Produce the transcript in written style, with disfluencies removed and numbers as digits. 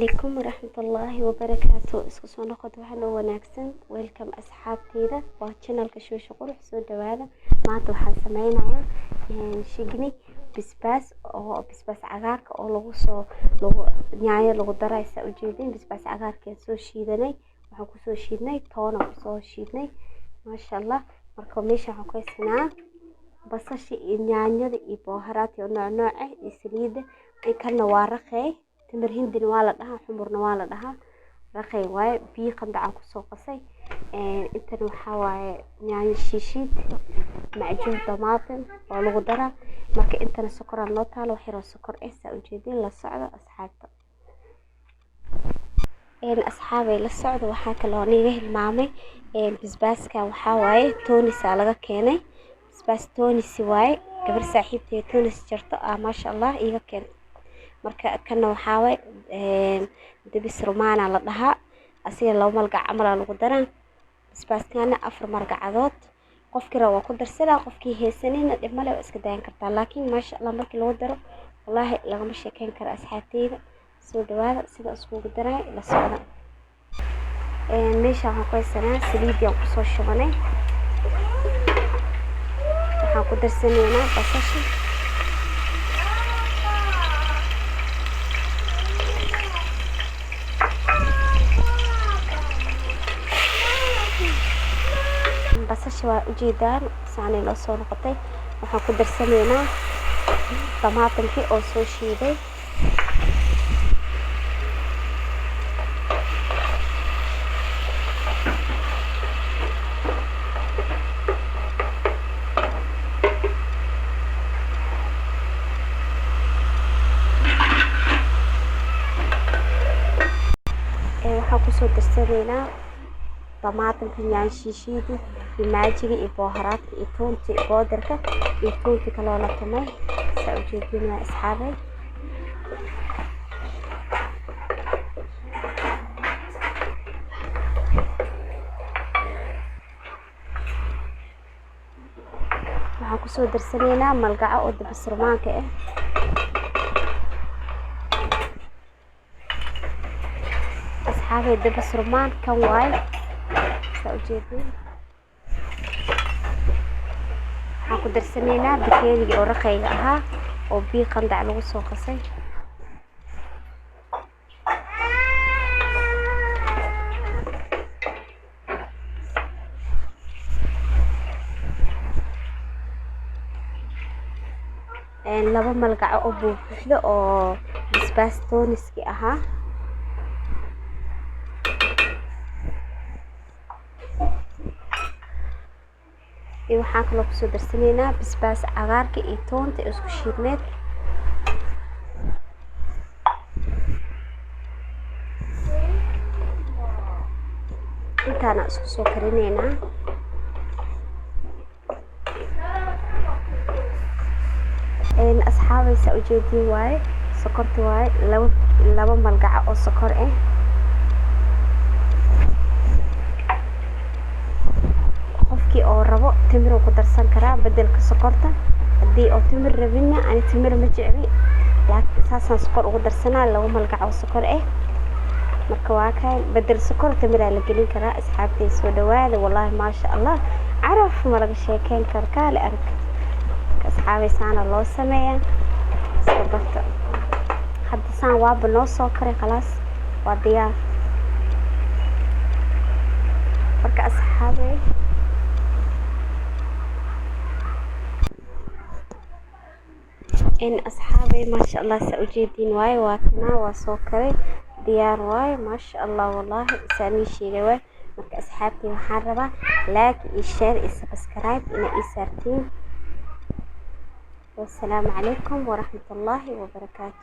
Calaykum waraxmatullaahi wabarakaatu. Isku soo noqod waxaan oo wanaagsan. Welcome asxaabteyda, waa channelka Shoosha Qurux. Soo dhawaada. Maanta waxaan sameynayaa shigni basbaas oo basbaas cagaarka oo lagu soo lagu yaanyo lagu daray. Saa ujeedin, basbaas cagaarka soo shiidanay, waxaan kusoo shiidnay toona, kusoo shiidnay, maasha Allah. Marka meesha waxaan ku haysanaa basasha iyo yaanyada iyo booharaadka oo nooc nooc ah iyo saliidda. Kanna waa raqey, timir hindina waa la dhahaa, xumurna waa la dhahaa, raqey waaye. Biyo qandacaan kusoo qasay. Intana waxaa waaye yaanyo shiishiid, macjuun tamaatim waa lagu daraa. Marka intana sokoraa noo taalo, wax yaroo sokor ah. Saa ujeedin, la socdo asxaabta. Asxaabay, la socdo. Waxaa kaloo niga hilmaamay, basbaaska waxaa waaye Tunis aa laga keenay, basbaas Tunisi waaye. Gabar saaxiibtay Tunis jirto ah, maasha Allah, iiga keentay. Marka kana waxaa waaye dibis rumaana la dhahaa, asiga 2 malgac camal aa lagu daraa. Basbaaskana 4 margacadood. Qofkii raba waa ku darsanaa, qofkii haysanina dhib male, waa iska daayan kartaa. Laakiin maasha Allah, markii lagu daro wallaahi lagama sheekeyn karo. Asxaabteyda, soo dhawaada. Sida iskugu daray la socda. Meesha waxaan ku haysanaa saliidii aan kusoo shubanay. Waxaan ku darsanaynaa basasha. Basasha waa ujeedaan, saanay noo soo noqotay. Waxaan ku darsanaynaa tamaatimkii oo soo shiiday. Waxaan kusoo darsanaynaa tamaatimka, yaanyo shiishiidi iyo maajiga iyo booharaadka iyo toonti boodarka iyo toonti kaloo la tumay. Saa ujeedin waa asxaabay. Waxaan kusoo darsanaynaa malgaco oo dabis rumaanka ah. Asxaabay, dabis rumaan kan waaye, saa ujeedin. Waxaan ku darsanaynaa bakeerigii oo raqayga ahaa oo biyo qandac lagu soo qasay. 2 malgaco oo buuxdo oo basbaas tooniski ahaa. Iyo waxaan kaloo kusoo darsanaynaa basbaas cagaarka iyo toonta isku shiidneed. Intaana isku soo karinaynaa. Asxaabay, saa ujeediin waaye, sokorta waaye, 2 malgaco oo sokor ah. Qofkii oo rabo timir ku darsan karaa bedelka sokorta. Haddii oo timir rabinna, ani timir ma jecli, laakiin saasaan sokor ugu darsanaa, 2 malgac oo sokor ah. Marka waa kan, bedel sokor timiraa la gelin karaa. Asxaabtay, soo dhawaada. Wallaahi maasha Allah, caraf ma laga sheekeyn karo, kaale arag. Asxaabay, saana loo sameeyaa, iska barta. Hadda saan waaba noo soo karay, khalaas, waa diyaar. Marka asxaabay, asxaabay, maasha Allah, saa ujeediin waaye, waa kanaa, waa soo karay, diyaar waaye, maasha Allah. Wallaahi saa nii sheegay waaye. Marka asxaabtii, waxaan rabaa like iyo share iyo subscribe inay ii saartiin. Wassalaamu calaykum waraxmatullaahi wabarakaatu.